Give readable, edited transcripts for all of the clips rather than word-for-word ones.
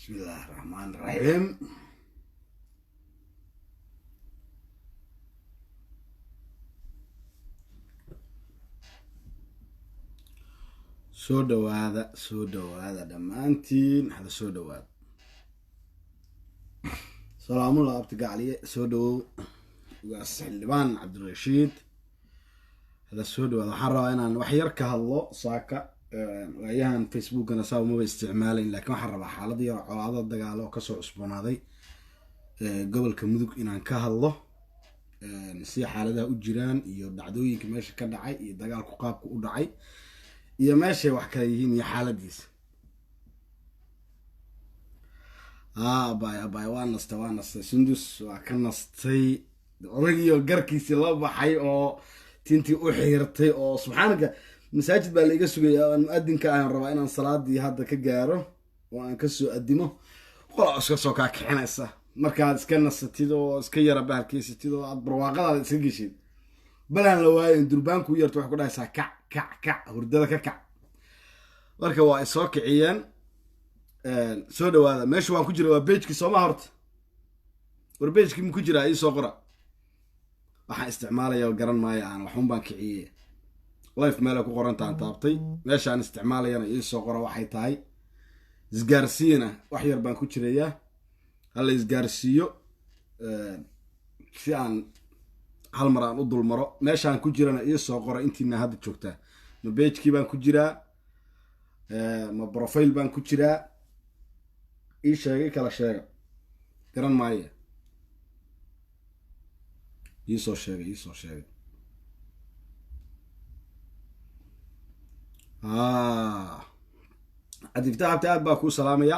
Bismillahi raxmaan raxiim. Soo dhawaada, soo dhawaada dhammaantiin, hala soo dhawaada. Salaamullah abti gacliye, soo dhawow. Ugaas Xildhibaan Cabdirashiid, hala soo dhawaada. Waxaan rabaa inaan wax yar ka hadlo saaka. Waayahan Facebookana saa umaba isticmaalayn, laakiin waxaan rabaa xaalad yar colaado dagaalo oo kasoo cusboonaaday gobolka Mudug inaan ka hadlo, si xaaladaha u jiraan iyo dhacdooyinka meesha ka dhacay iyo dagaalku qaabku u dhacay iyo meeshay wax kala yihiin iyo xaaladiisa. Abay abay, waa nastay, waa nastay. Sundus waa ka nastay odagiioo garkiisii la baxay oo tintii u xiirtay oo subxaanaka. Masaajid baa laiga sugaya aan mu-adinka ahan, rabaa inaan salaadii hadda ka gaaro oo aan kasoo adimo. Qolaa iska soo kaa kicinaysa markaad iska nasatid oo iska yara bahalkeysatid oo aad barwaaqadaada iska geshid, balaan la waayo durbaanku yarto, waxay ku dhahaysaa kac kac kac, hurdada ka kac. Marka waa isoo kiciyeen. Soo dhawaada. Meesha waan ku jira waa bejki sooma? Horta war bejki ma ku jiraa? Iisoo qora. Waxaan isticmaalaya garan maayo, aan waxun baan kiciye. Life meelay ku qorantaan taabtay, meeshaan isticmaalayana iisoo qora waxay tahay. Isgaarsiina wax yar baan ku jirayaa, hala isgaarsiiyo si aan hal mar aan u dul maro. Meeshaan ku jirana iisoo qora intiina hadda joogtaa. Ma bejkii baan ku jiraa? Ma profile baan ku jiraa? Ii sheegay, kala sheega, garan maaye. Iisoo sheegay, iisoo sheegay. Cabdifataax abti, aad baa kuu salaamaya.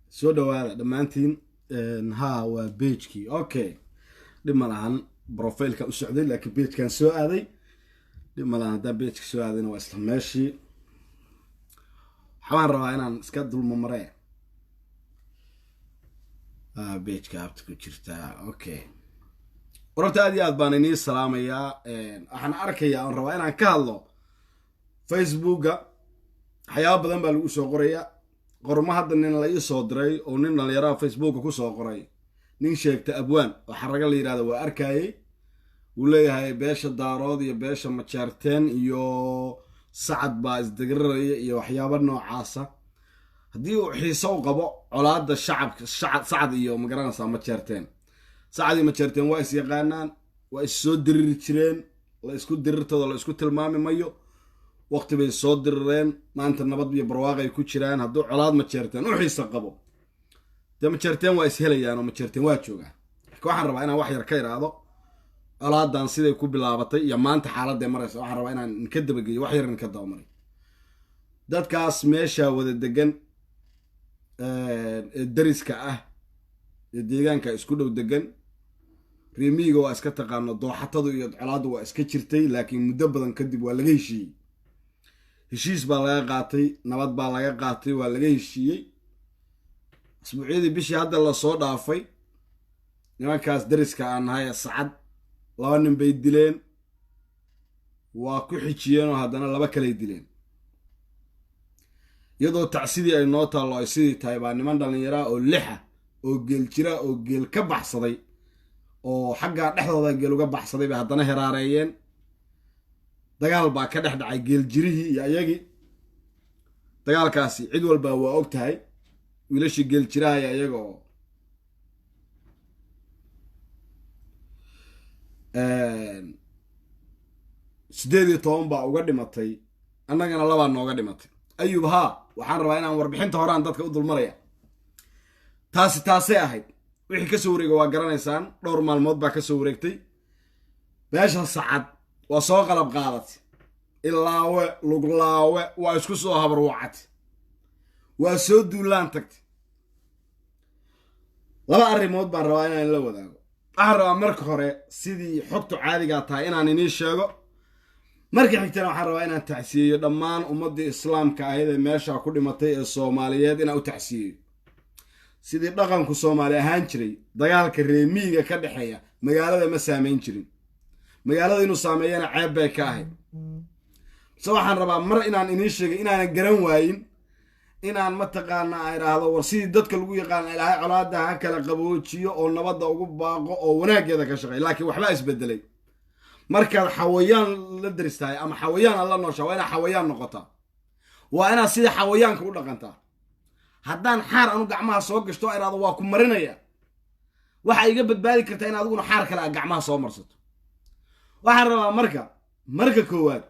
Soo dhawaada dhammaantiin. Ha, waa bejkii, okay, dhib ma lahan. Profileka u socday laakiin bejkan soo aaday, dhib ma lahan. Haddaan bejka soo aadayna waa isla meeshii. Waxbaan rabaa inaan iska dulmamaree. Bejka abta ku jirtaa, okay. Wararta aad iyo aad baan inii salaamayaa. Waxaan arkayaa oon rabaa inaan ka hadlo Facebooka. Waxyaaba badan baa lagu soo qorayaa. Qormo hadda nin la ii soo diray oo nin dhalinyaraha Facebooka kusoo qoray, nin sheegta abwaan oo xaraga la yidhahda, waa arkayey. Wuu leeyahay beesha Daarood iyo beesha Majeerteen iyo Sacad baa isdegriraya iyo waxyaaba noocaasa. Haddii uu xiise u qabo colaadda shacabka Sacad iyo magaranaysaa Majeerteen, Sacad iyo Majeerteen waa is yaqaanaan, waa is soo diriri jireen. La isku dirirtooda la isku tilmaami mayo, waqti bay soo dirireen, maanta nabad iyo barwaaqay ku jiraan. Hadduu colaad Majeerteen u xiise qabo, dee Majeerteen waa is helayaan oo Majeerteen waa joogaa. Marka waxaan rabaa inaan wax yar ka iraahdo colaadan siday ku bilaabatay iyo maanta xaaladday maraysa. Waxaan rabaa inaan inka dabageeyo, wax yar inka dabamaray. Dadkaas meesha wada degan ee dariska ah ee deegaanka isku dhow degan, reemiyiga waa iska taqaano, dooxatadu iyo colaaddu waa iska jirtay, laakiin muddo badan kadib waa laga heshiiyey. Heshiis baa laga qaatay, nabad baa laga qaatay, waa laga heshiiyey. Asbuucyadii bishii hadda lasoo dhaafay, nimankaas dariska aan nahay ee Sacad 2 nin bay dileen, waa ku xijiyeen oo haddana 2 kaley dileen. Iyadoo tacsidii ay noo taallo ay sidii tahay baa niman dhallinyaraa oo 6 oo geel jira oo geel ka baxsaday oo xaggaa dhexdooda geel uga baxsaday bay haddana heraareeyeen. Dagaal baa ka dhex dhacay geel jirihii iyo ayagii. Dagaalkaasi cid walba waa og tahay, wiilashii geel jirahaya iyaga oo 18 baa uga dhimatay, annagana 2 nooga dhimatay. Ayub, haa, waxaan rabaa inaan warbixinta horaan dadka u dulmaraya. Taasi taasay ahayd. Wixii kasoo wareega waa garanaysaan, dhowr maalmood baa kasoo wareegtay. Beesha Sacad waa soo qalab qaadatay, ilaawe luglaawe waa isku soo habarwacatay, waa soo duulaan tagtay. 2 arrimood baan rabaa inaan la wadaago. Waxaan rabaa marka hore sidii xogtu caadigaa tahay inaan inii sheego. Marka xigtana waxaan rabaa inaan tacsiyeeyo dhammaan ummaddii islaamka ahayd ee meesha ku dhimatay ee Soomaaliyeed, inaan u tacsiyeeyo. Sidii dhaqanku Soomaali ahaan jiray, dagaalka reemiyiga ka dhexeeya magaalada ma saameyn jirin. Magaalada inuu saameeyana ceeb bay ka ahayd. Mise waxaan rabaa mar inaan inii sheegay inaanan garan waayin Inaan mataqaanaa a idhaahdo war sidii dadka lagu yaqaana Ilaahay colaada ha kala qaboojiyo oo nabadda ugu baaqo oo wanaaggeeda ka shaqeey. Laakiin waxbaa isbedelay. Markaad xawayaan la daristahay ama xawayaan aad la nooshaa, waa inaad xawayaan noqotaa, waa inaad sida xawayaanka u dhaqantaa. Haddaan xaar anu gacmaha soo gashto a idhahdo waa ku marinaya, waxaa iga badbaadi kartaa in adiguna xaar kale aad gacmaha soo marsato. Waxaan rabaa marka koowaad,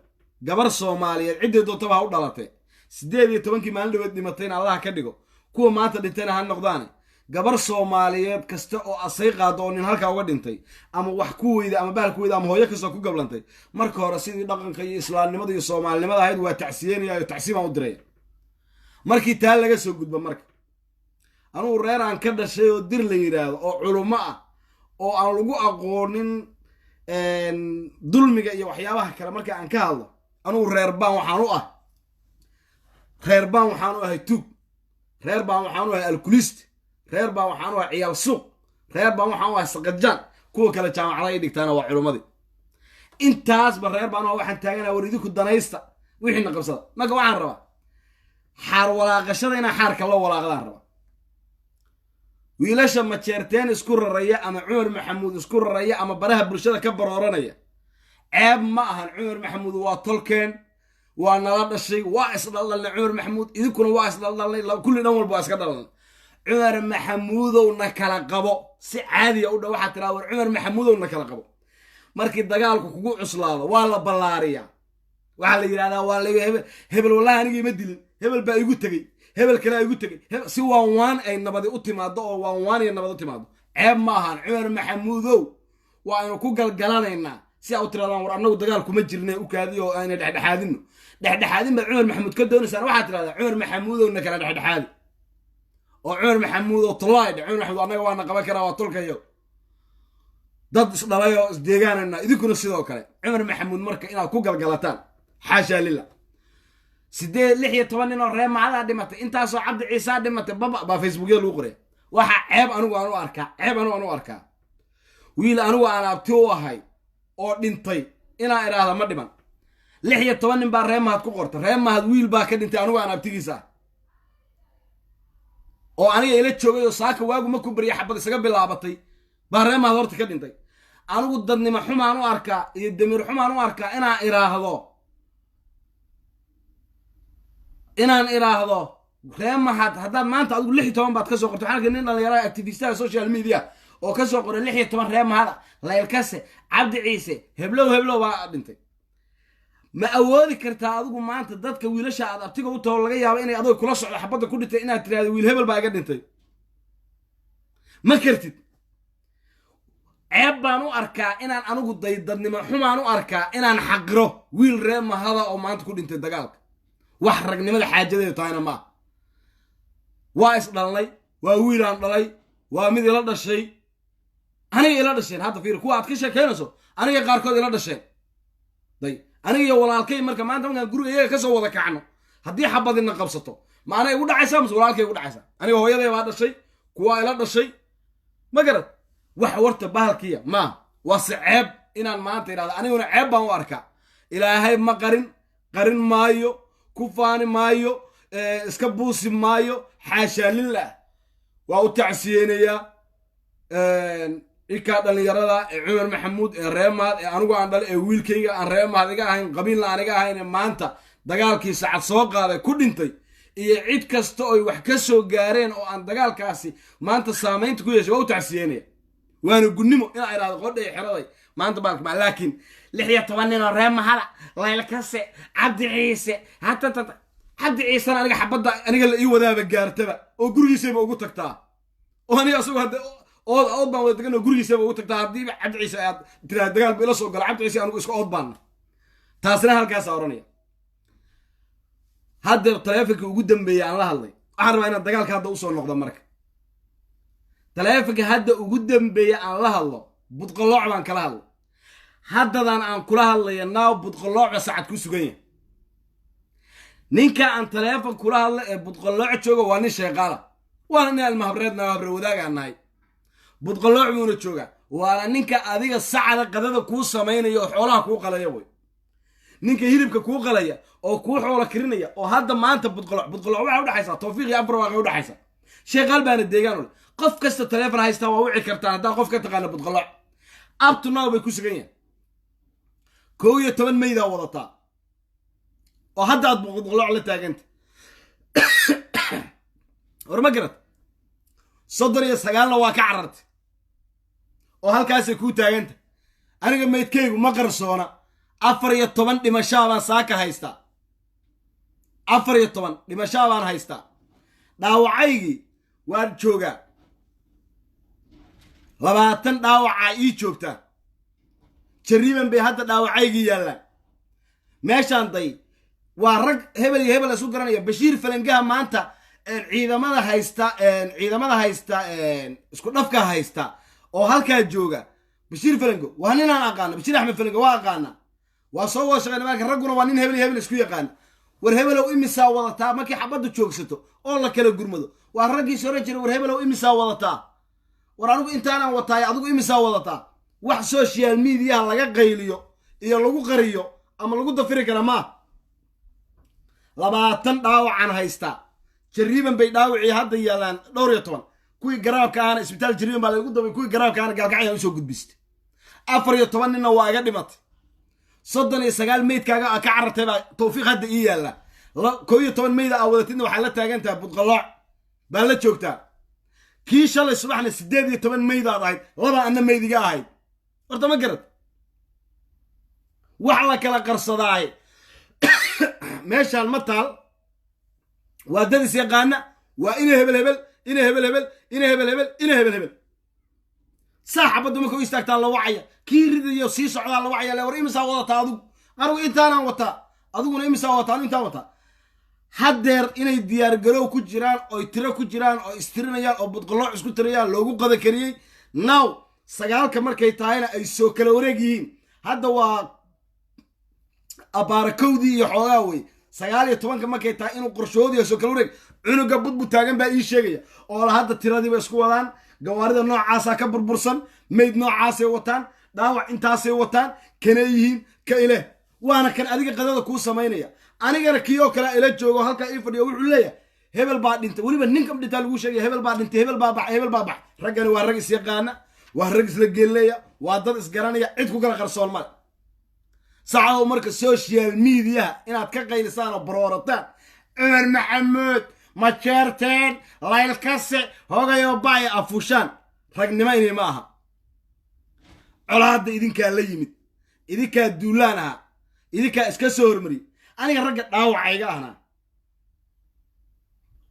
gabar Soomaaliyeed ciddii doontaba ha u dhalatee, 18-kii maalin dhaweed dhimatayna Allaha ka dhigo, kuwa maanta dhintayna ha noqdaane, gabar Soomaaliyeed kasta oo asay qaado oo nin halkaa uga dhintay ama wax ku weyda ama bahal ku weyda ama hooyo kastoo ku gablantay, marka hore sidii dhaqanka iyo islaamnimada iyo soomaalinimada ahayd waa tacsiyeynaya oo tacsiibaan u diraya. Markii taa laga soo gudbo, marka anugu reer aan ka dhashay oo Dir la yidhaahdo oo culummo ah oo aan lagu aqoonin dulmiga iyo waxyaabaha kale, marka aan ka hadlo, anugu reer baan waxaan u ah, reer baan waxaan u ahay tuug, reer baan waxaan u ahay alkulist, reer baan waxaan u ahay ciyaal suuq, reer baan waxaan u ahay saqajaan. Kuwa kale jaamacada ay dhigtaana waa culummadii. Intaasba reer baan u ah. Waxaan taaganaa war idinku danaysta, wixiina qabsada. Marka waxaan rabaa xaar walaaqashada inaa xaarka la walaaqdaan rabaa. Wiilasha Majeerteen isku raraya ama Cumar Maxamuud isku raraya ama baraha bulshada ka barooranaya, ceeb ma ahan. Cumar Maxamuud waa tolkeen, waa nala dhashay, waa isdhaldhalnay Cumar Maxamuud, idinkuna waa isdhaldhalnay, kulli dhan walba waa iska dhalalnay. Cumar Maxamuudow na kala qabo, si caadiya u dha. Waxaa tiraa war Cumar Maxamuudow na kala qabo. Markii dagaalku kugu cuslaado waa la ballaariyaa. Waxaa la yidhahdaa waa la hebel, wallahi aniga ima dilin, hebel baa igu tegey, hebel kalea igu tegey, si waan waan ay nabadi u timaado oo waan waan iyo nabad u timaado. Ceeb ma ahan. Cumar Maxamuudow waa aynu ku galgalanaynaa si aa u tirahdaan war annagu dagaal kuma jirne, u kaadiyo oo ayna dhexdhexaadino. Dhexdhexaadin baad Cumar Maxamuud ka doonaysaan. Waxaad tirahdaa Cumar Maxamuudow na kala dhexdhexaadi, oo Cumar Maxamuudow tolaay dhe. Cumar Maxamuud annaga waana qaban karaa, waa tolkayo, dad isdhalayoo isdeegaanayna, idinkuna sidoo kale. Cumar Maxamuud marka inaad ku galgalataan, xaashaa lila. 16 nin oo reer Macadaa dhimatay, intaasoo Cabdi Ciisaa dhimatay, baba baa Facebookyada lagu qoraya. Waxa ceeb anigu aan u arkaa, ceeb anigu aan u arkaa, wiil anigu aan abti u ahay oo dhintay inaan idhaahda ma dhiman. 16 nin baa reer Mahad ku qorta. Reer Mahad wiil baa ka dhintay anigu aan abtigiisa ah oo aniga ila joogay oo saaka waagu ma ku barya xabad isaga bilaabatay baa reer Mahad horta ka dhintay. Anigu dadnimo xumaan u arkaa iyo damiir xumaan u arkaa inaan idhaahdo ree Mahad. Haddaad maanta adigu 16 baad ka soo qorto, waxaan arkay nin dhalinyarada activistaha social media oo ka soo qoray 16 ree Mahada, Laylkase, Cabdi Ciise, heblow heblow baa dhintay. Ma awoodi kartaa adigu maanta dadka wiilasha aad abtiga u taho, laga yaabo inay adiga kula socdo xabadda ku dhintay, inaad tirahdo wiil hebel baa iga dhintay? Ma kartid. Ceeb baan u arkaa inaan anigu daydadnimo xumaan u arkaa inaan xaqiro wiil ree Mahada oo maanta ku dhintay dagaalka. Wax ragnimada xaajadeedu tahayna maaha. Waa isdhalnay, waa wiilaan dhalay, waa mid ila dhashay, aniga ila dhasheen. Hadda fiir, kuwa aad ka sheekaynayso aniga qaarkood ila dhasheen day, aniga iyo walaalkay. Marka maanta markaan guriga iyaga kasoo wada kacno, haddii xabadina qabsato, ma anay igu dhacaysaa mise walaalkay igu dhacaysaa? Aniga hooyaday baa dhashay, kuwaa ila dhashay, ma garad? Wax warta bahalkiya maaha. Waa se ceeb inaan maanta idhahdo. Aniguna ceeb baan u arkaa. Ilaahay ma qarin, qarin maayo, ku faani maayo, iska buusi maayo. Xaashaa lilah. Waa u tacsiyeynayaa ikaa dhallinyarada ee Cumar Maxamuud ee reemaad ee anigu aan dhalay, ee wiilkayga aan reemaad iga ahayn, qabiilna aan iga ahayn, ee maanta dagaalkii Sacad soo qaaday ku dhintay, iyo cid kasta oy wax ka soo gaareen oo aan dagaalkaasi maanta saamaynta ku yeeshay, waa u tacsiyeynaya. Waana gunnimo inaa idhahdo qodhay xeraday maanta baalka ma. Laakiin 16 nin oo ree Mahada, Laylkase, Cabdi Ciise, hatatata, Cabdi Ciisena aniga xabadda aniga la ii wadaaba gaartaba oo gurigiisayba ugu tagtaa, oo aniga asagoo hadda ood ood baan wada degan oo gurigiisaba ugu tagtaa. Haddiiba Cabdi Ciise aad tiraa dagaal bu ila soo gala, Cabdi Ciise anigu iska ood baanna. Taasina halkaasaa odhanaya. Hadda taleefonka ugu dambeeyey aan la hadlay, waxaan rabaa inaad dagaalka hadda usoo noqdo. Marka taleefonka hadda ugu dambeeye aan la hadlo, Budqalooc baan kala hadlay. Haddadan aan kula hadlaya naaw, Budqaloocba Sacad ku sugan yahay. Ninka aan taleefon kula hadla ee Budqalooc jooga waa nin sheeqaala, waana nin almahabreedna, habre wadaagaan nahay. Budqalooc buuna joogaa, waana ninka adiga Sacada qadada kuu samaynaya oo xoolaha kuu qalaya. Wey Ninka hilibka kuu qalaya oo kuu xoolo kirinaya oo hadda maanta Budqoloc, Budqoloc waxay udhaxaysaa Tawfiiq iyo Afbarwaaqay udhaxaysaa. Sheekaal baana deegaan ule. Qof kasta taleefon haystaa waa wici kartaan haddaa qof ka taqaana Budqoloc. Up to now bay ku sugan yahay. 11 maydaa wadataa oo hadda aad Budqoloc la taaganta. War ma garad? 39-na waa ka carartay oo halkaasay kuu taaganta. Aniga maydkaygu ma qarsoona. 14 dhimashaa baan saaka haystaa, 14 dhimashaa baan haystaa. Dhaawacaygii waan joogaa, 20 dhaawacaa ii joogtaa. Jariiban bay hadda dhaawacaygii yaallaan. Meeshaan day waa rag hebel iyo hebel isu garanaya. Bashiir Falangaha maanta ciidamada haysta, ciidamada haysta, isku dhafka haysta oo halkaa jooga. Bashiir Falango waa ninaan aqaana. Bashiir Axmed Falango waa aqaana, waa soo wada shaqeyna. Marka ragguna waa nin hebel iyo hebel isku yaqaana. War hebelow, imisaa wadataa? Markii xabaddu joogsato oo la kala gurmado, waa raggii soran jiray: "War hebelow, imisaa wadataa? War anigu intaanaan wataay, adigu imisaa wadataa?" Wax social mediaha laga qayliyo iyo lagu qariyo ama lagu dafiri kara maa. 20 dhaawacan haystaa. Jariiban bay dhaawacii hadda yaalaan, dhowr iyo toban. Kuwii garaabka ahana isbitaal Jariiban baa lagu dabay, kuwii garaabka ahana Gaalkacyaan usoo gudbistay. 14 ninna waa iga dhimatay. 39 meydkaaga a ka carartay baa Tawfiiq hadda ii yaalla. 11 meyda aa wadatidna waxaa la taagan tahay Budqalooc baa la joogtaa. Kii shalay subaxna 18 meydaad ahayd, laba anna meydiga ahayd. Horta ma garad? Wax la kala qarsadaaye meeshaan ma taal. Waa dad is yaqaana. Waa ina hebel hebel, ina hebel hebel, ina hebel hebel, ina hebel hebel. Saa xabaddu marka u istaagtaa la wacaya, kii ridayo sii socdaa la wacaya le: "War imisaa wadataa adigu?" "Anigu intaanaan wataa." "Adiguna imisaa wataa?" "Anigu intaan wataa." Haddeer inay diyaargarow ku jiraan oy tiro ku jiraan oo istirinayaan oo Budqalooc isku tirayaan loogu qada kariyey. Now 9-ka markay tahayna ay soo kala wareeg yihiin. Hadda waa abbaara kowdii iyo xoogaa wey. 19-ka markay tahay inuu qorshoodiya soo kala wareeg. Cunuga Budbu taagan baa ii sheegaya oo la hadda tiradiiba isku wadaan. Gawaarida noocaasaa ka burbursan, mayd noocaasay wataan, dhaawac intaasay wataan, kanay yihiin ka ileh. Waana kan adiga qadada kuu samaynaya. Anigana kii oo kale ila joogo, halkaa ii fadhiyo, wuxuu leeyahay hebel baa dhintay. Weliba ninka dhintaa lagu sheegaya: hebel baa dhintay, hebel baa baxay, hebel baa baxay. Raggani waa rag isyaqaana, waa rag isla geelleeya, waa dad isgaranaya, cid ku kala qarsoon male. Sacadow, marka social mediaha inaad ka qaylisaan oo baroorataan Cumar Maxamuud, Majeerteen, Laylkase, hogayoo baaya afushaan, ragnimo inay ma aha. Colaadda idinkaa la yimid, idinkaa duulaan ahaa, idinkaa iska soo hormariyey. Aniga ragga dhaawacayga ahna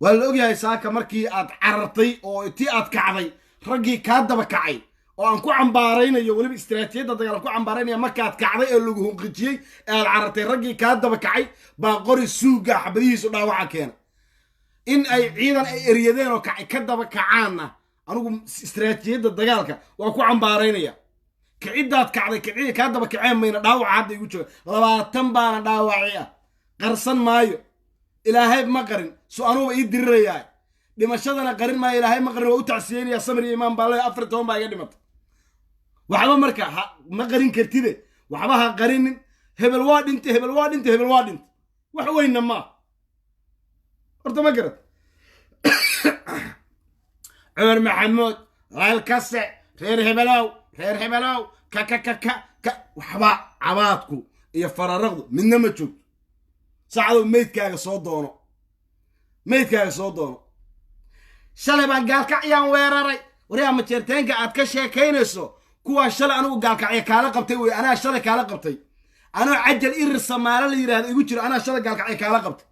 waa la ogyahay. Saaka markii aad carartay oo tii aad kacday, raggii kaa daba kacay oo aan ku cambaaraynayo, weliba istiraatiijiyadda dagaal ku cambaaraynaya, markaad kacday ee lagu hunqijiyey ee aad carartay, raggii kaa daba kacay baa qori suuga xabadihiisu dhaawaca keena. In ay ciidan ay eryadeen oo kacay ka daba kacaanna, anigu istiraatiijiyadda dagaalka waa ku cambaaraynaya. Kiciddaad kacday, kicida kaa daba kaceen mayna dhaawaca hadda igu jooga. 20 baana dhaawaci ah, qarsan maayo. Ilaahay ma qarin, su anuuba ii dirirayaa. Dhimashadana qarin maayo, Ilaahay ma qarin, waa u tacsiyeynaya. Samir iyo imaan baa le. 14 baa iga dhimatay. Waxba marka ma qarin kartide, waxba ha qarinin. Hebel waa dhintay, hebel waa dhintay, hebel waa dhintay, wax weynna maa. Horta ma garad? Cumar Maxamuud, Laylkase, reer hebelow, reer hebelow, ka ka ka ka ka, waxba cabaadku iyo fararaqdu midna ma joogto. Sacdow, meydkaaga soo doono, meydkaaga soo doono. Shalay baan Gaalkacyaan weeraray. Waryaa, Majeerteenka aad ka sheekaynayso, kuwaa shalay anigu Gaalkacya kaala qabtay wey. Anaa shalay kaala qabtay, anoo cajal irir Samaalo la yidhahdo igu jiro. Anaa shalay Gaalkacya kaala qabtay,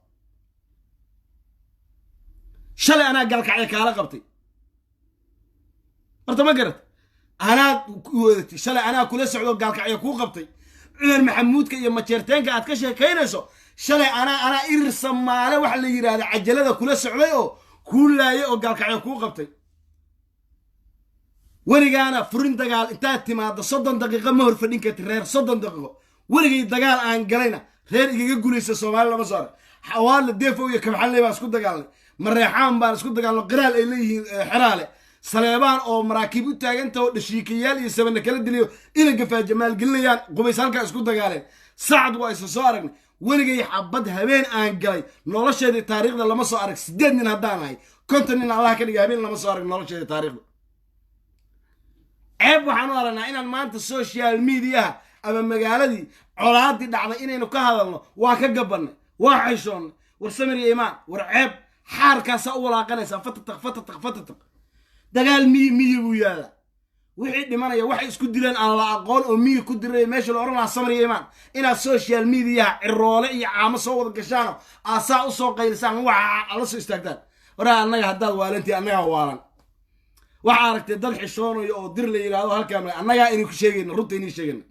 shalay anaa Gaalkacya kaala qabtay. Horta ma garat? Anaa wadatay shalay, anaa kula socdo, Gaalkacya kuu qabtay. Cumar Maxamuudka iyo Majeerteenka aad ka sheekaynayso, shalay anaa irir Samaale waxa la yidhahda cajalada kula socday oo kuu laayay oo Gaalkacyo kuu qabtay. Weligaana furin dagaal intaad timaaddo 30 daqiiqo ma hor fadhin karti reer. 30 daqiiqo weligay dagaal aan galayna reer igaga gulaysa Soomaali lama soo arag. Xawaadla, Deefow iyo Kabxanley baan isku dagaalnay. Mareexaan baan isku dagaalno, qiraal ay leeyihiin Xeraale. Saleebaan oo maraakiib u taaganta oo dhashiikayaal iyo sabana kala diliyo ina gafaaja maalgelinayaan qubays halkaa isku dagaaleen. Sacad waa isa soo aragnay. Weligay xabad habeen aan galay nolosheedii taariikhda lama soo arag. 8 nin haddaan ahay, 50 nin Allah ka dhiga, habeen lama soo arag nolosheedii taariikhda. Ceeb waxaan u aragnaa inaan maanta social mediaha ama magaaladii colaadii dhacday inaynu ka hadalno. Waa ka gabanay, waa xishoonnay. War samir iyo imaan, war ceeb. Xaarkaasaa u walaaqanaysaa, fatataq fatataq fatataq. Dagaal miyi miyi buu yaalaa. Wixii dhimanaya waxay isku dileen aan la aqoon oo miyi ku diray meesha la odhan lahaa samir iyo imaan, inaad social mediaha ciroole iyo caamo soo wada gashaano, aasaa usoo qaylisaan, waa ala soo istaagtaan. Waraa annaga haddaad waalantii, annagaa waalan. Waxaa aragtay dad xishoonayo oo dir la yidhaahdo halkaa, annagaa inay ku sheegayna, runta inay sheegayna.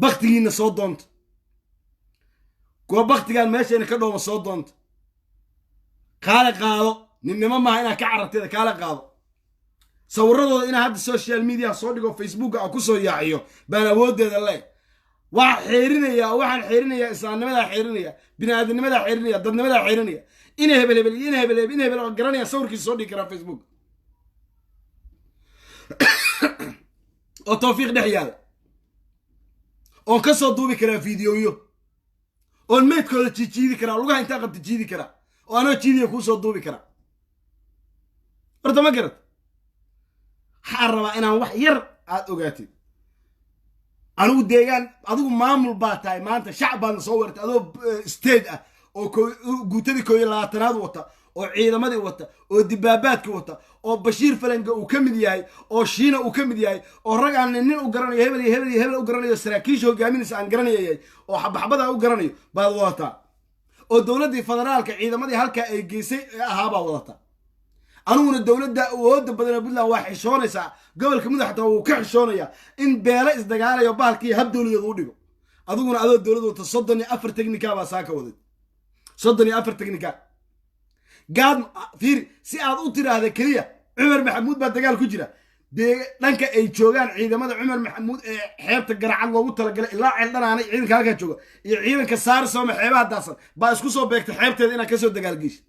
Baktigiina soo doonta, kuwa baktigaan meeshayna ka dhooma soo doonta. Kaale qaado, ninnimo maaha inaad ka cararteeda. Kaale qaado sawiradooda inaa hadda social media soo dhigo, Facebooka aan kusoo yaaciyo baan awooddeeda le. Waa xeerinayaa oo waxaan xeerinayaa islaamnimadaa xeerinaya, biniaadamnimadaa xeerinaya, dadnimadaa xeerinaya. Ina hebel hebel iyo ina hebel hebel, ina hebel oo garanaya sawirkiisa soo dhigi karaa Facebook oo Tawfiiq dhex yaala, oon ka soo duubi karaa fiidiyoyo, oon meydkooda jiijiidi karaa, lugaha intaa qabta jiidi karaa, oo anoo jiidiya kuu soo duubi karaa. Horta ma garad, waxaan rabaa inaan wax yar aad ogaatid. Anigu deegaan, adigu maamul baa tahay. Maanta shacab baadna soo weertay adoo state ah oo guutadii 21aad wata, oo ciidamadii wata, oo dibaabaadki wata, oo Bashiir Falange uu ka mid yahay, oo Shiina uu ka mid yahay, oo rag aan nin u garanayo, hebel iyo hebel iyo hebel u garanayo, saraakiisha hogaaminaysa aan garanaya yahay, oo xabaxabadaa u garanayo baad wadataa, oo dowladdii federaalka ciidamadii halkaa ay geysay ahaabaa wadataa. Aniguna dowladda awoodda badan ee Puntland waa xishoonaysaa. Gobolka Mudug xataa wuu ka xishoonayaa in beelo isdagaalayo bahalkii hab dowladeed u dhigo. Adiguna adoo dowlad wata 34 technica baa saa ka waday, 34 technica gaad. Fiiri, si aad u tiraahda keliya Cumar Maxamuud baa dagaal ku jira, dee dhanka ay joogaan ciidamada Cumar Maxamuud ee xeebta Garacad loogu talagalay ilaa Ceeldhanaanay, ciidanka halkaa jooga iyo ciidanka Saarisooma xeebaha daasan baa isku soo beegtay xeebteeda inaad kasoo dagaalgeysid.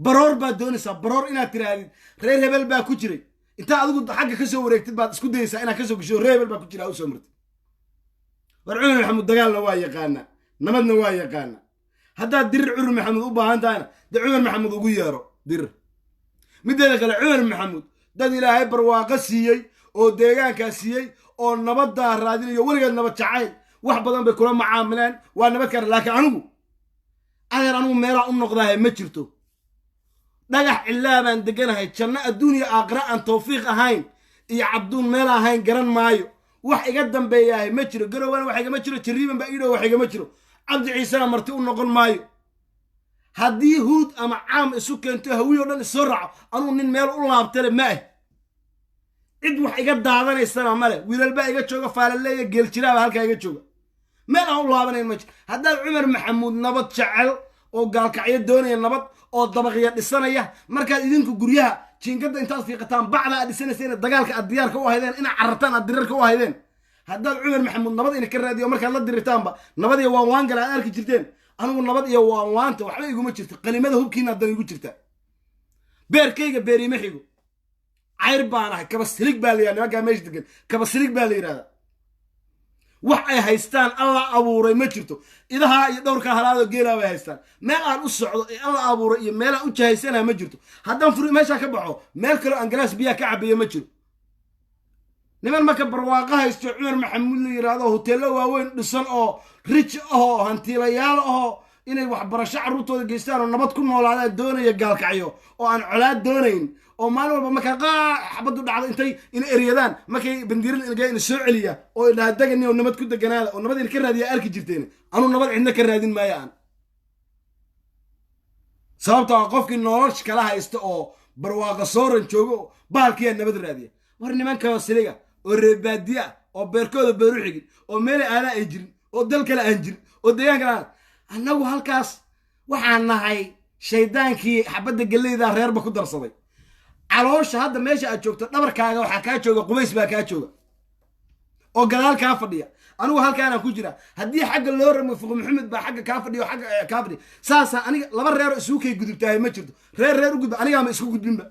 Baroor baad doonaysaa, baroor inaad tiraahdid reer hebel baa ku jiray. Intaa adigu xagga kasoo wareegtid baad isku dayaysaa inaad kasoo gesho reer hebel baa ku jira usoo martid. War Cumar Maxamuud dagaalna waa yaqaanaa, nabadna waa yaqaanaa. Haddaad dirir Cumar Maxamuud u baahan tahayna, dee Cumar Maxamuud ugu yeero dirir. Mideeda kale, Cumar Maxamuud dad Ilaahay barwaaqo siiyey oo deegaankaa siiyey oo nabaddaa raadinayo, weligeed nabad jacayl wax badan bay kula macaamileen, waa nabad kaar. Laakiin anigu adeer, anigu meelaa u noqdaahay ma jirto. Dhagax cilaa baan deganahay, janno adduun iyo aakhira aan Tawfiiq ahayn iyo Cabduun meel ahayn garan maayo. Wax iga dambeeyaahay ma jiro. Garowana wax igama jiro, Jariiban baa iidhow, wax igama jiro. Cabdi Ciisena marti u noqon maayo. Haddii Huud ama Caam isu keento, Hawiy o dhan isoo raaco, anugu nin meel u laabtale ma ah. Cid wax iga daadanaysana male. Wiilal baa iga jooga Faalaleeya, Geeljiraaba halkaa iga jooga, meel aan u laabanayn ma jiro. Haddaad Cumar Maxamuud nabad jecel oo Gaalkacyo doonaya nabad oo dabaqya dhisanaya, markaad idinku guryaha jiinkadda intaad fiiqataan bacda aad dhisanayseen, dagaalka aad diyaarka u ahaydeen, inaad carartaan aad dirarka u ahaydeen, haddaad Cumar Maxamuud nabad ina ka raadiyo, markaad la diritaanba nabad iyo waanwaan gala aad arki jirteen. Anigu nabad iyo waanwaanta waxba iguma jirto. Qalimada hubkiina haddan igu jirta, beerkayga beeriima xigo. Cayr baan ahay, Kaba Silig baa la yidhahda nimankaa meesha degan, Kaba Silig baa la yidhahdaa. Wax ay haystaan Alla abuuray ma jirto. Idahaa iyo dhowrkaa halaadoo geelaa bay haystaan. Meel aan u socdo ee Alla abuuray iyo meel aan u jahaysanaha ma jirto. Haddaan furi meeshaa ka baxo, meel kaloo aan galaas biyaha ka cabayo ma jiro. Niman marka barwaaqo haysto Cumar Maxamuud la yidhaahdo, hoteello waaweyn dhisan oo rich ahoo hantiilayaal ahoo inay waxbarasho carruurtooda geystaan oo nabad ku noolaadaan doonaya Gaalkacyo, oo aan colaad doonayn, oo maalin walba markaa qaa xabaddu dhacdo intay ina eryadaan, markay bandiirada inaga ina soo celiya oo idhaha degani oo nabad ku deganaada oo nabad ina ka raadiya arki jirteen. Anuu nabad cidna ka raadin maayo aan, sababta waa qofkii nolosh kala haysta oo barwaaqo sooran joogo oo bahalkiyaa nabad raadiya. War nimanka siliga oo reebaadiya ah oo beerkooda beeru xigin oo meelay aadaa ay jirin oo dal kale aan jirin oo deegaan kale aan, annagu halkaas waxaan nahay shaydaankii xabadda galleyda reerba ku darsaday caloosha. Hadda meesha aad joogto dhabarkaaga waxaa kaa jooga Qubays baa kaa jooga oo gadaal kaa fadhiya. Anigu halkaanaan ku jira. Haddii xagga loo ramo, Fuq Maxamed baa xagga kaa fadhiya oo xagga kaa fadhiya. Saasaa aniga laba reero isugu kay gudubtahay ma jirto. Reer reer u gudba anigaama isku gudbinba.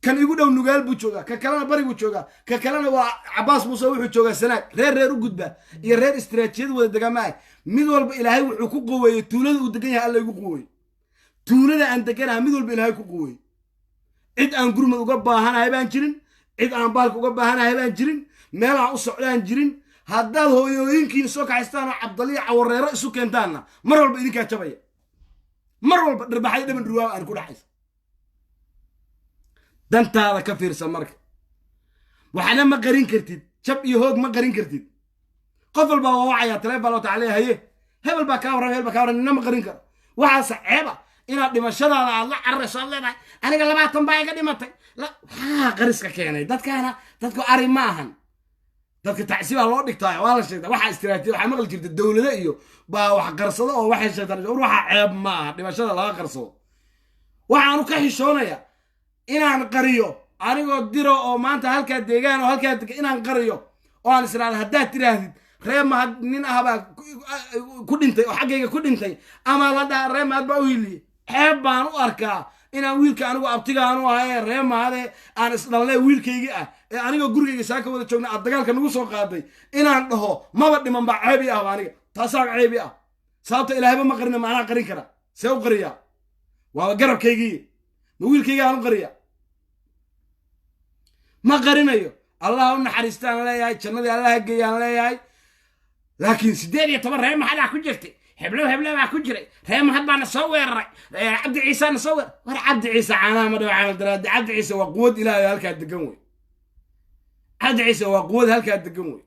Kan igu dhow Nugaal buu joogaa, ka kalena Bari buu joogaa, ka kalena waa Cabaas Muuse, wuxuu joogaa Sanaag. Reer reer u gudba iyo reer istiraatiijiyad wada degaa ma ah. Mid walba Ilaahay wuxuu ku quweeyey tuulada uu degan yahay. Alla igu quweeyey tuulada aan deganaha, mid walba Ilaahay ku quweeyey. Cid aan gurmad uga baahanahay baan jirin, cid aan baalka uga baahanahay baan jirin, meel aan u socdaan jirin. Haddaad hooyooyinkiin soo kaxaystaan oo Cabdaliya Cawareero isu keentaanna, mar walba idinkaa jabaya, mar walba dhirbaxay dhaban ruwaaba aan ku dhaxaysa. Dantaada ka fiirsan. Marka waxna ma qarin kartid, jab iyo hoog ma qarin kartid. Qof walbaa waa wacayaa, taleefon loo tacaliya, haye, hebel baa kaa warram, hebel baa kaa warram. Nina ma qarin karo. Waxaase ceeba inaad dhimashadaada aad la cararayso, aad leedahay aniga 20 baa iga dhimatay. Waxaa qariska keenay dadkaana, dadku ari ma ahan. Dadka tacsi baa loo dhigtaa, waa la sheegtaa. Waxaa istiraatiiji waxaa maqli jirta dowlado iyo baa wax qarsado oo waxay sheegtaan. War, waxaa ceeb ma aha dhimashada laga qarsado. Waxaanu ka xishoonaya inaan qariyo anigoo diro oo maanta halkaa deegaan oo halkaa dega, inaan qariyo oo aan israado haddaad tiraahdid ree Mahad nin ah baa ku dhintay oo xaggayga ku dhintay, ama la dhaha ree Mahad baa u hiliyey, ceeb baan u arkaa inaan wiilka anigu abtigaanu ahaye, ree Mahade aan isdhalnay, wiilkaygii ah ee anigoo gurigayga saaka wada joogna aad dagaalka nagu soo qaaday, inaan dhaho maba dhiman baa ceeb ii ah ba. Aniga taasaa ceeb ii ah, sababta Ilaahayba ma qarina, maanaa qarin kara? See u qariyaa? Waaba garabkaygii, ma wiilkayga aan u qariya? Ma qarinayo. Allah u naxariistaan leeyahay, jannadii Allah geeyaan leeyahay. Laakiin 18 ree Mahadaa ku jirtay, heblow heblow baa ku jiray, ree Mahad baana soo weeraray, Cabdi Ciisaana soo weeraray. War, Cabdi Ciise caanaha ma dhawo, caana daraadi. Cabdi Ciise waa quwad Ilaahay halkaa degan wey. Cabdi Ciise waa quwad halkaa degan wey.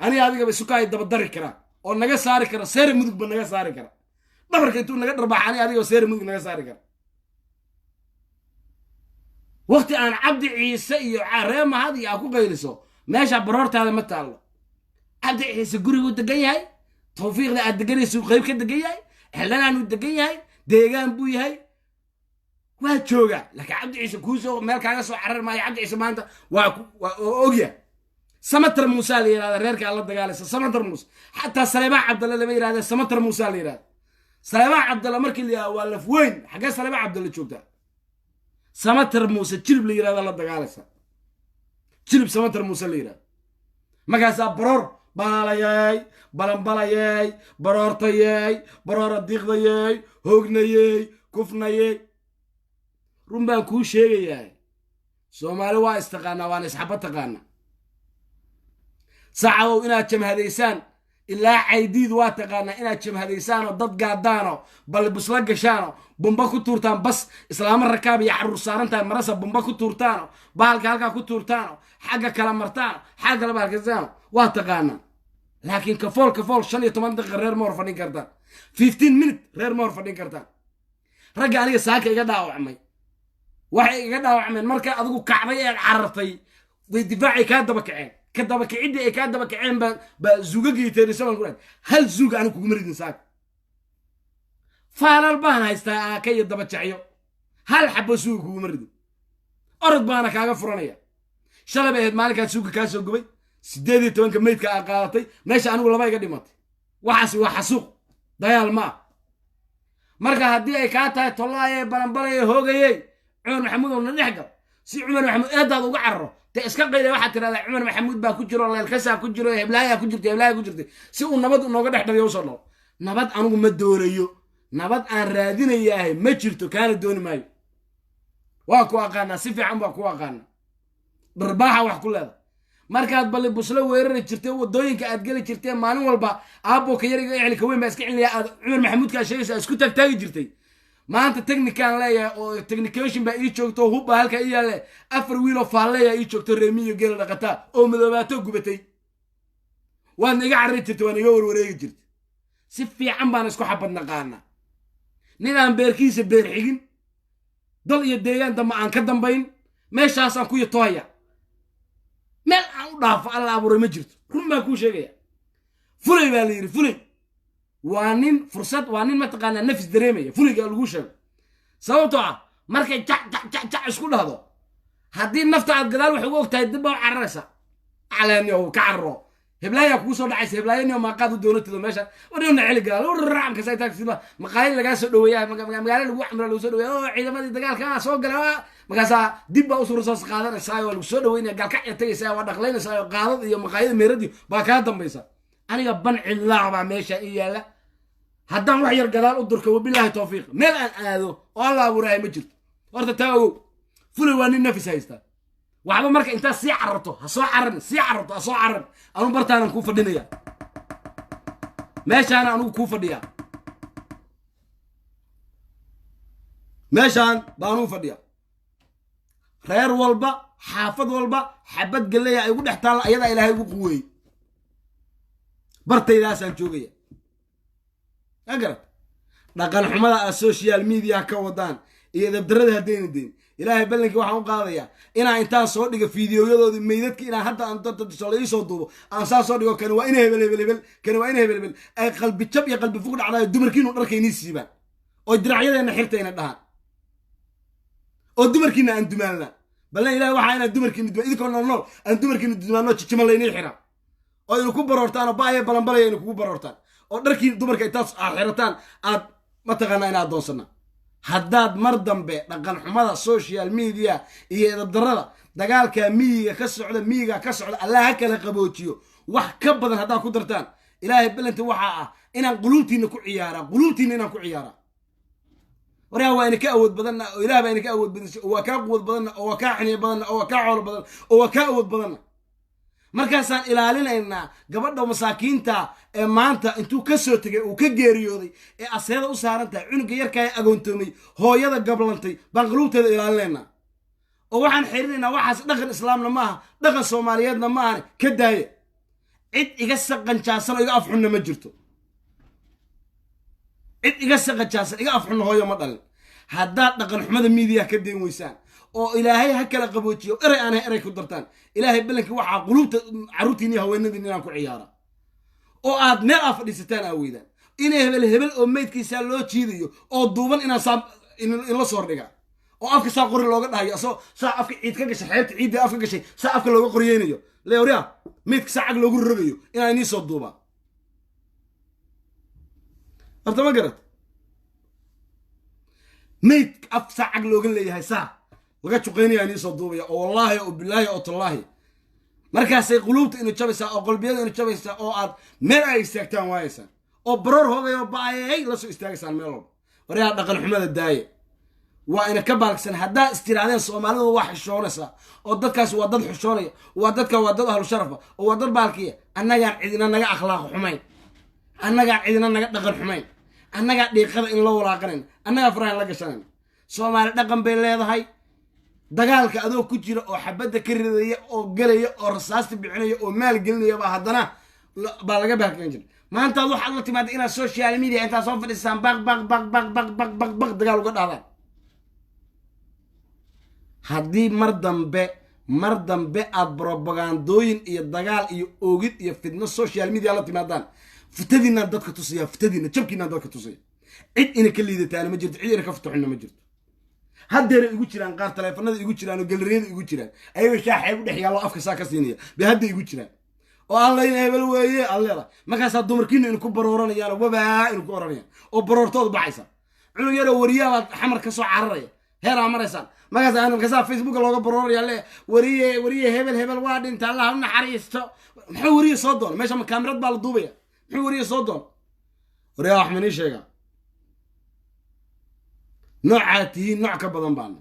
Aniga adigaba isuka ay dabadari karaa oo naga saari kara Seere Mudugba, naga saari kara dhabarka intuu naga dharbaaxa. Aniga adigaba Seere Mudug naga saari kara. Wakti aan Cabdi Ciise iyo ree Mahad iyo aa ku qayliso, meesha baroortaada ma taallo. Cabdi Ciise guriguu degan yahay, tawfiiqda aad deganaysu qayb ka degan yahay, xildhanaanuu degan yahay, deegaan buu yahay, waa joogaa. Laakiin Cabdi Ciise kuusoo meel kaaga soo carar maayo. Cabdi Ciise maanta waa oo ogya. Samatar Muusaa la yidhahda reerka aad la dagaalaysa, Samatar Muuse. Xataa Saleebaan Cabdalle lama yidhahda, Samatar Muusaa la yidhahda. Saleebaan Cabdalle markii la yidhahda waa laf weyn. Xaggee Saleebaan Cabdalle joogtaa? Samatar Muuse jilib la yidhahda la dagaalaysa, jilib Samatar Muuse la yidhahda. Markaasaa baroor baalayeey, balanbalayeey, baroortayeey, baroora diiqdayeey, hoognayeey, kufnayeey. Run baan kuu sheegayaa, Soomaali waa istaqaanaa, waana isxaba taqaanaa. Sacadow inaad jamhadaysaan ilaa Caydiid waa taqaanaa, inaad jamhadaysaanoo dad gaadaanoo balbusla gashaanoo bumba ku tuurtaan, bas islaamo rakaab iyo carruur saaran tahay marasa bumba ku tuurtaano, bahalka halkaa ku tuurtaano, xagga kala martaano, xagga kala bahalkasaano, waa taqaanaa. Laakiin kafool kafool 15 daqiiqa reer ma hor fadhin kartaan, 15 minute reer ma hor fadhin kartaan. Ragga aniga saaka iga dhaawacmay waxay iga dhaawacmeen marka adigu kacday eed carartay, way difaacay kaa daba kaceen. Ka daba kiciddii ay kaa daba kaceen baa zuugagii teerisaban ku dhahay. Hal zuuga anigu kuguma ridin saaka. Faalal baan haystaa, aaka iyo daba jecyo, hal xabo suuga kuguma ridin. Orod baana kaaga furanaya. Shalay bay ahayd maalinkaa suuga kaa soo gubay, 18-ka meydka aa qaadatay meesha, anigu laba iga dhimatay. Waxaasi waa xasuuq, dagaal ma ah. Marka haddii ay kaa tahay tollaaye, balanbalaye, hoogayey, Cumar Maxamuud oo na dhex gal si Cumar Maxamuud eedaada uga cararo, dee iska qayla. Waxaad tirahdaa Cumar Maxamuud baa ku jiro, Leelkasaa ku jiro, heblaayaa ku jirta, heblaayaa ku jirtay, si uu nabad nooga dhex dhaliyo usoo dhalo. Nabad anigu ma doonayo, nabad aan raadinayaahay ma jirto, kaana dooni maayo. Waa ku aqaanaa, si fiican baa ku aqaanaa. Dharbaaxa wax ku leeda markaad balli buslo weerari jirtay, waddooyinka aad geli jirtee, maalin walba aabbo ka yariga ecli ka weyn baa iska celinaya, aad Cumar Maxamuudkaa sheegaysa isku taagtaagi jirtay. Maanta technican leeyahay oo technication baa ii joogto, hubbaa halkaa ii yaalle, afar wiiloo faalleeyaa ii joogto, reemiyo geela dhaqataa oo madoobaato gubatay. Waadna iga carari jirtay, waana iga warwareegi jirtay. Si fiican baan isku xabad naqaanaa. Nin aan beerkiisa beer xigin, dal iyo deegaan dambe aan ka dambayn, meeshaasaan ku yatoohaya. Meel aan u dhaafo Alla abuuray ma jirto. Run baan kuu sheegaya. Fulay baa la yidhi. Fulay waa nin fursad, waa nin mataqaanaa nafis dareemaya. Fulayga lagu sheego sababtoo ah markay jac jac jac jac isku dhahdo, haddii nafta aad gadaal wax uga og tahay, dib baa u cararaysa. Caleeniyo ka cararo. Heblaayaa kugu soo dhacaysa, heblaayaniyo maaqaad u doonatido meesha warna celi galaal urraamka say taagsiba maqaayad lagaa soo dhaweeyaa, magaalo lagu camra lagu soo dhaweeya oo ciidamadii dagaalka soo gala. Markaasaa dib baa usura soo qaadanaysaa, waa lagu soo dhaweynaya, gaalkacya tagaysaa, waa dhaqlaynaysaa oo qaadad iyo maqaayada meeradii baa kaa dambaysa. Aniga ban cidlaac baa meesha ii yaalla. Haddaan wax yar gadaal u durka, wabilaahi tawfiiq, meel aan aado oo Alla abuurahay ma jirto. Horta taa ogow, fulay waa nin nafis haysta. Waxba marka intaad sii cararto ha soo cararin, sii cararto ha soo cararin. Anu bartaanan kuu fadhinaya, meeshaana anugu kuu fadhiyaa, meeshaan baa anugu fadhiya. Reer walba, xaafad walba, xabad galleya ay ugu dhex taalla, ayadaa Ilaahay ugu quweeyey. Bartaydaasaan joogaya. Ma garat? Dhaqan xumada aad social media ka wadaan iyo dabdarada haddayna deyn, Ilaahay ballankii waxaan u qaadayaa inaan intaan soo dhigo fiidiyoyadoodii meydadki, inaan hadda aan la iisoo duubo, aan saa soo dhigo, kani waa ina hebel hebel hebel, kani waa ina hebel hebel, ay qalbi jab iyo qalbi fug dhacdaayo, dumarkiinu dharka inii siibaan oo diracyadeenna xirtayna dhahaan oo dumarkiina aan dumaalna. Ballan Ilahay waxaa inaan dumarkiina dumaan, idinkoo nool nool aan dumarkiina dumaanno, jijima laynii xiraa oo inu ku baroortaan oo baaya balanbalaya inu kugu baroortaan oo dharkii dumarka intaad aad xirataan aad mataqaanaa ina addoonsana. Haddaad mar dambe dhaqan xumada social media iyo edabdarrada dagaalka miyiga ka socda, miyiga ka socda, Allah ha kala qaboojiyo, wax ka badan haddaad ku dartaan, Ilaahay ballanti waxaa ah inaan quluubtiina ku ciyaaraa, quluubtiina inaan ku ciyaaraa. Waryaa, waa ina ka awood badanna oo Ilaah baa ina ka awood badan, oo waa kaa quwad badanna, oo waa kaa xiniyo badanna, oo waa kaa xoolo badan, oo waa kaa awood badanna. Markaasaan ilaalinaynaa gabadha masaakiinta ee maanta intuu ka soo tegay uu ka geeriyooday ee aseeda u saaran tahay, cunuga yarkaa ee agoontoomay, hooyada gablantay baan quluubteeda ilaalinaynaa oo waxaan xirinaynaa. Waxaas dhaqan islaamna ma aha, dhaqan soomaaliyeedna ma ahane, ka daaya. Cid iga saqanjaasan oo iga afxunna ma jirto, cid iga saqanjaasan iga afxunna hooyo ma dhalin. Haddaad dhaqan xumada miidiya ka dayn weysaan oo Ilaahay ha kala qaboojiyo erey aan erey ku dartaan, Ilaahay ballankii waxaa quluubta carruurtiin iyo haweenadiin inaan ku ciyaara oo aad meel aad fadhiisataan aa weydaan, inay hebel hebel oo meydkiisaa loo jiidayo oo duuban inaan saa inla soo dhiga oo afka saa qori looga dhahayo, asoo saa afka ciid ka gashay, xeebta ciidda afka gashay, saa afka looga qoryeynayo, leorya meydka saa cag loogu rogayo, inaan inii soo duubaa. Horta ma garat? Meyd af saa cag looga leeyahay, saa laga juqaynaya, inii soo duubaya oo wallaahi oo bilaahi oo tallaahi. Markaasay quluubta inu jabaysaa oo qalbiyada inu jabaysaa oo aad meel ay istaagtaan waayaysaan oo baroor hoogayoo ba-ayay la soo istaagaysaan meel walba. Waryaa, dhaqan xumada daaye, waa ina ka baalgsan. Haddaa istiraadeen Soomaalidu waa xishoonaysaa oo dadkaas waa dad xishoonaya, waa dadka, waa dad ahlu sharafa oo waa dad baalkiya. Annagaan cidina naga akhlaaq xumayn, annagaan cidina naga dhaqan xumayn, annagaa dhiiqada in la walaaqanayn, annagaa farahan la gashanayn. Soomaali dhaqan bay leedahay. Dagaalka adoo ku jira oo xabadda ka ridaya oo gelaya oo rasaasta bixinaya oo maal gelinaya baa haddana baa laga baarkan jira. Maantaad waxaad la timaada inaad social media intaad soo fadhiisaan baq baq baq baq baq baq baq baq dagaal uga dhahdaan. Haddii mar dambe, mar dambe aad brobagandooyin iyo dagaal iyo oogid iyo fidno social media la timaadaan, fitadiinaan dadka tusaya, fitadiina jabkiinaan dadka tusaya. Cid ina ka liidataana ma jirto, cid ina ka futaxunna ma jirto. Haddeera igu jiraan qaar taleefanada igu jiraan oo galariyada igu jiraan, ayagoo shaaxeeb u dhex yaallo afka saa ka siinaya bay hadda igu jiraan oo Alla ina hebel weeye aad leedahay. Markaasaa dumarkiinu inu ku barooranayaan oo wabaa inu ku oranayaan oo baroortoodu baxaysa. Cunug yaroo wariyaabaad xamar ka soo cararaya heeraa maraysaan, markaasaa Facebooka looga barooraya, le wariye, wariye hebel hebel waa dhinta, Allah u naxariisto. Muxuu wariye soo doona meesha? Ma kaamirad baa la duubaya? Muxuu wariye soo doona? Wariyaa, wax manii sheegaa, noocaa tihiin nooc ka badan baana.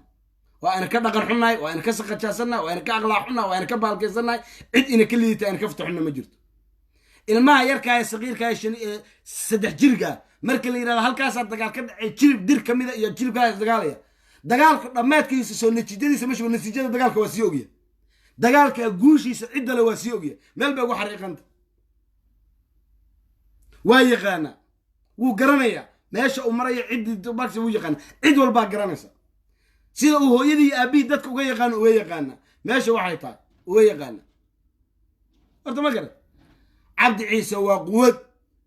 Waa ina ka dhaqan xunnahay, waa ina ka saqajaasannahay, waa ina ka aqlaaq xunnahay, waa ina ka baalkaysannahay. Cid ina ka liidata ina ka fataxunna ma jirto. Ilmaha yarkaa ee saqiirkaa ee 3 jirka marka la yidhahdo halkaasaa dagaal ka dhacay, jilib dir ka mida iyo jilibkaa dagaalaya, dagaalka dhammaadkiisa soo natiijadiisa ma shugo. Natiijada dagaalka waa sii ogya, dagaalka guushiisa ciddale waa sii ogya, meel bay ugu xariiqanta, waa yaqaanaa, wuu garanayaa meesha uu marayo, ciddii barsi wuu yaqaana, cid walbaa garanaysa. Sida uu hooyadii iyo aabihii dadka uga yaqaano uga yaqaana meesha waxay tahay uga yaqaana. Horta ma garan, Cabdi Ciise waa quwad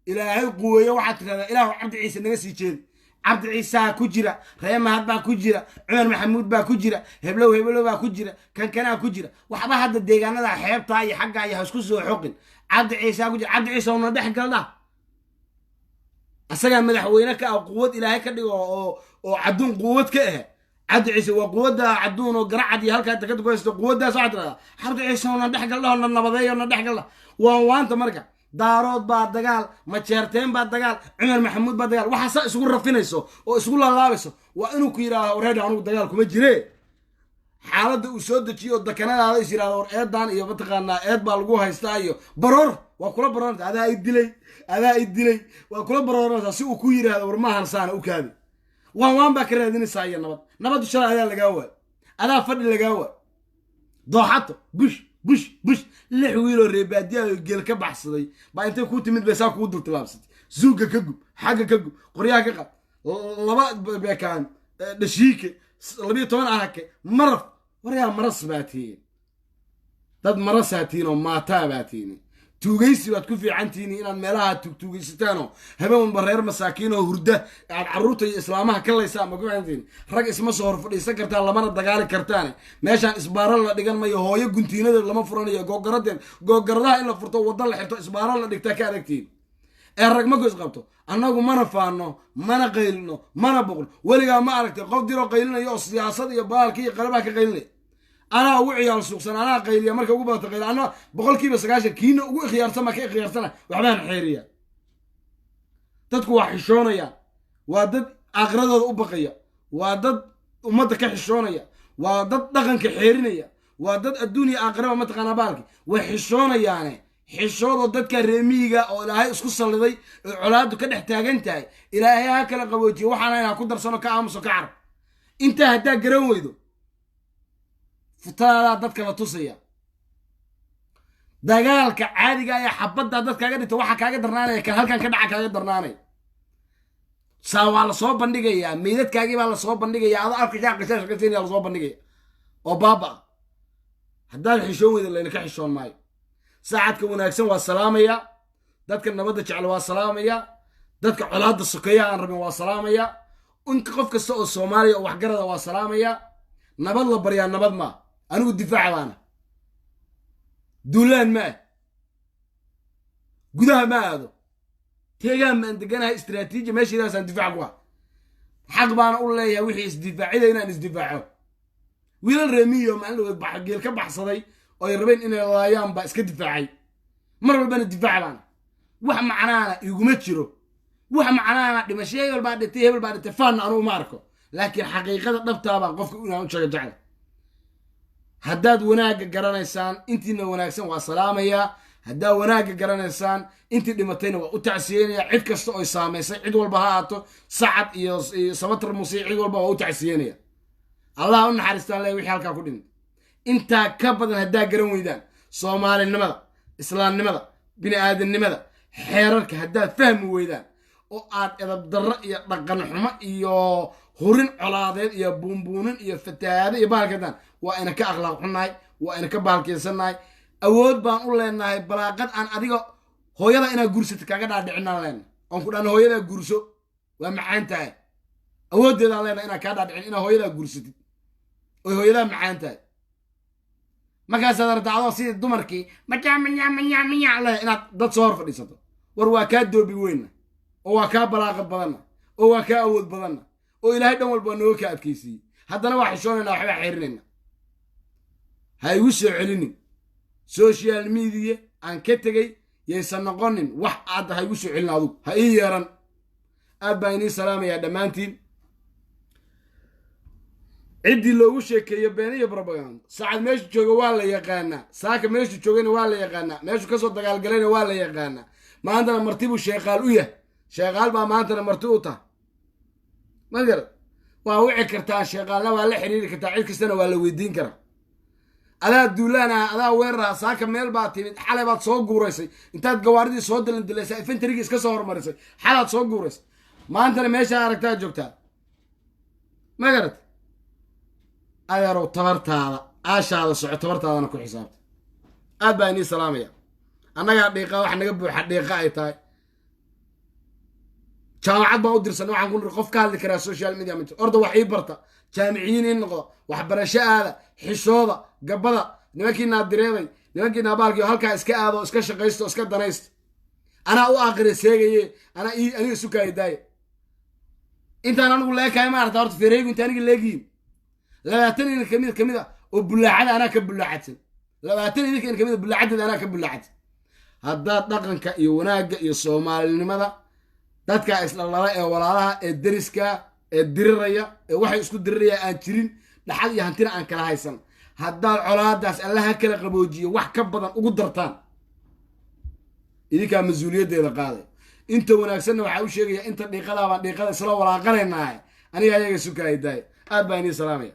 Ilaahay quweeyo. Waxaad tirahdaa, Ilaahu Cabdi Ciise naga sii jeedi, Cabdi Ciisaa ku jira, Ree Mahad baa ku jira, Cumar Maxamuud baa ku jira, heblow heblow baa ku jira, kankanaa ku jira. Waxba hadda deegaanada xeebtaa iyo xaggaa iyo ha isku soo xoqin. Cabdi Ciisaa ku jira, Cabdi Ciisa una dhex galdha, asagaa madaxweyne ka ah, quwad Ilaahay ka dhigo oo Cadduun quwad ka ah. Cabdi Ciise waa quwadda Cadduun oo Garacad iyo halkaa takada ku haysto quwaddaas. Waxaa tirahdaa Cabdi Ciise na dhex galdha, na nabadeeyo, na dhex galdha. Waan waanta marka Daarood baa dagaal, Majeerteen baa dagaal, Cumar Maxamuud baa dagaal. Waxaa saa isugu rafinayso oo isugu laalaabayso waa inuu ku yidhaaho, "Reedha, anugu dagaal kuma jire." Xaaladda uu soo dejiyo oo dakanadaada is yidhahdo, "War eedan iyo mataqaanaa eed baa lagu haystaa," iyo baroor waa kula barooranta, "Adaa i dilay, adaa i dilay," waa kula barooranaysaa, si uu ku yidhaahdo, "War maahan saana, u kaadi." Waan waan baa ka raadinaysaa iyo nabad. Nabaddu shalay adaa lagaa waay, adaa fadhi lagaa waay. Dooxato bush bush bush, 6 wiiloo reebaadiyaha geel ka baxsaday baa intay kuu timid bay saa kugu dultilaabsatay. Zuugga ka gub, xagga ka gub, qoryaha ka qad, 2 beekaan dhashiike, 12 ahake maraf. Waryaa, maras baa tihiin, dad marasaa tihiin oo maataa baa tihiin. Tuugaysi baad ku fiican tihiin, inaad meelaha tuugtuugaysataanoo habeen walba reer masaakiin oo hurda aad carruurta iyo islaamaha ka laysaan ma ku fiican tihiin. Rag isma soo hor fadhiisan kartaan, lamana dagaali kartaane. Meeshaan isbaaro la dhigan mayo, hooyo guntiinadeed lama furanayo, googaradeen googaradaha in la furto, wadda la xirto, isbaaro la dhigtaa ka adagtihiin. Ee rag ma goys qabto. Annagu mana faano, mana qaylino, mana boqno. Weligaa ma aragtay qof diroo qaylinayo oo siyaasad iyo baalka iyo qalabaha ka qaylinaya? Anaa ugu ciyaal suuqsan, anaa qayliya marka ugu badata qayliya. Anaa 90% kiina ugu ikhyaarsan baa ka ikhyaarsana, waxbaan xeeriya. Dadku waa xishoonayaan, waa dad aakhiradooda u baqaya, waa dad ummadda ka xishoonaya, waa dad dhaqanka xeerinaya, waa dad adduun iyo aakhiraba mataqaanaa baalki way xishoonayaane. Xishoodoo dadka reemiyiga oo Ilaahay isku salliday oo colaaddu ka dhex taagan tahay, Ilaahay ha kala qaboojiyo. Waxaana inaa ku darsano, ka aamuso, ka carab. Intaa haddaa garan weydo, futaadaa dadka la tusaya. Dagaalka caadiga ee xabadda dad kaaga dhinta waxaa kaaga darnaanaya kan halkan ka dhaca kaaga darnaanaya. Saa waa lasoo bandhigayaa, meydadkaagii baa lasoo bandhigaya, adoo afka shaaqashaashaqaysanaya lasoo bandhigaya oo baaba ah. Haddaad xishoon weyda, laynaka xishoon maayo. Saacadka wanaagsan waa salaamaya, dadka nabadda jecel waa salaamaya, dadka colaadda sokeeyaha aan rabin waa salaamaya, inka qof kasta oo Soomaaliya oo waxgarada waa salaamaya. Nabad la baryaa nabad maa. Anigu difaaca baana, duulaan ma ah, gudaha ma aado, teegaan baan deganahay, istraatiiji meeshiidaasaan difaac ku ah. Xaq baana u leeyahay wixii isdifaacida inaan isdifaaco. Wiilal reemiyo maalin geel ka baxsaday oo ay rabeen inay laayaan baa iska difaacay. Mar walbana difaac baana, wax macnaana iguma jiro, wax macnaana dhimasho hebel baa dhintay, hebel baa dhintay, faanna anugu ma arko, laakiin xaqiiqada dhabtaa baan qofka inaan u sheego jecla. Haddaad wanaagga garanaysaan, intiina wanaagsan waa salaamayaa. Haddaad wanaagga garanaysaan, intii dhimatayna waa u tacsiyeynaya. Cid kasta oy saamaysay, cid walba ha ahaato, Sacad iyo Sabatar Muuse, cid walba waa u tacsiyeynaya. Allah u naxariistaan le wixii halkaa ku dhintay. Intaa ka badan haddaa garan weydaan, soomaalinimada, islaamnimada, bini aadamnimada, xeerarka haddaad fahmi weydaan oo aad edab darro iyo dhaqan xumo iyo hurin colaadeed iyo buunbuunin iyo fatahaado iyo bahalkadaan, waa ina ka akhlaaq xunnahay, waa ina ka bahalkeysannahay. Awood baan u leenahay balaaqad aan adiga hooyada inaad guursata kaaga dhaadhicinaan leenahay, oon ku dhahno, "Hooyadaa guurso, waa macaan tahay." Awooddeedaan leenahay inaan kaa dhaadhicin inaad hooyadaa guursatid oy hooyadaa macaan tahay. Markaasaad aragta adoo sidii dumarkii maja maña maña maña leh inaad dad soo hor fadhiisato. War waa kaa doobi weyna, oo waa kaa balaaqad badanna, oo waa kaa awood badanna, oo Ilaahay dhan walba waa nooga kaa adkaysiiyey. Haddana waa xishoonayna, waxbaa xeerinayna. Ha igu soo celinin social media aan ka tegey, yaysan noqonin wax aad ha igu soo celin, adugu ha ii yeeran. Aad baan inii salaamayaa dhammaantiin. Ciddii loogu sheekeeyo been iyo propaganda, Saacad meeshu jooga waa la yaqaanaa, Saaka meeshu joogayna waa la yaqaanaa, meeshu kasoo dagaalgalayna waa la yaqaanaa. Maantana martibuu Sheeqaal u yahay, Sheeqaal baa maantana marti u tahay. Ma garad? Waa wici kartaa Sheeqaalna, waa la xiriiri kartaa, cid kastana waa la weydiin karaa. Adaa duulaan ah, adaa weeraraha. Saaka meel baa timid, xalay baad soo guuraysay, intaad gawaaridii soo dilandilaysay, infantarigii iska soo hormarisay, xalaad soo guuraysay, maantana meeshaa aragtaa joogtaa. Ma garat? Adeerow, tabartaada aashaada soco, tabartaadana ku xisaabta. Aad baa inii salaamaya. Annagaa dhiiqa wax naga buuxa, dhiiqa ay tahay. Jaamacad baan u dirsanay. Waxaan ku niri, qof ka hadli karaa social media ma jiro. Orda wax ii barta, jaamiciyiin ii noqda, waxbarasho aada, xishooda, gabada nimankii naadireeday, nimankii naabaalkii halkaa iska aado, iska shaqaysto, iska danaysto. Anaa u aakhira seegaye, anaa aniga sukaaya daaya. Intaan anigu leekahay maarata. Horta feereygu inta aniga leegihiin 20 ina kamid a oo bulaacada anaa ka bulaacadsan. 20 idinka in kamid a bulaacadeeda anaa ka bulaacadsan. Haddaad dhaqanka iyo wanaagga iyo soomaalinimada dadka isdhalala ee walaalaha ee deriska ee diriraya ee waxay isku diriraya aan jirin, dhaxal iyo hantina aan kala haysan, haddaad colaadaas Allaha kala qaboojiyo wax ka badan ugu dartaan, idinkaa mas-uuliyaddeeda qaaday. Inta wanaagsanna waxaa u sheegaya, inta dhiiqadaabaan dhiiqada isla walaaqanaynaaye, aniga ayaga sukaaya daaya. Aad baan idiin salaamaya.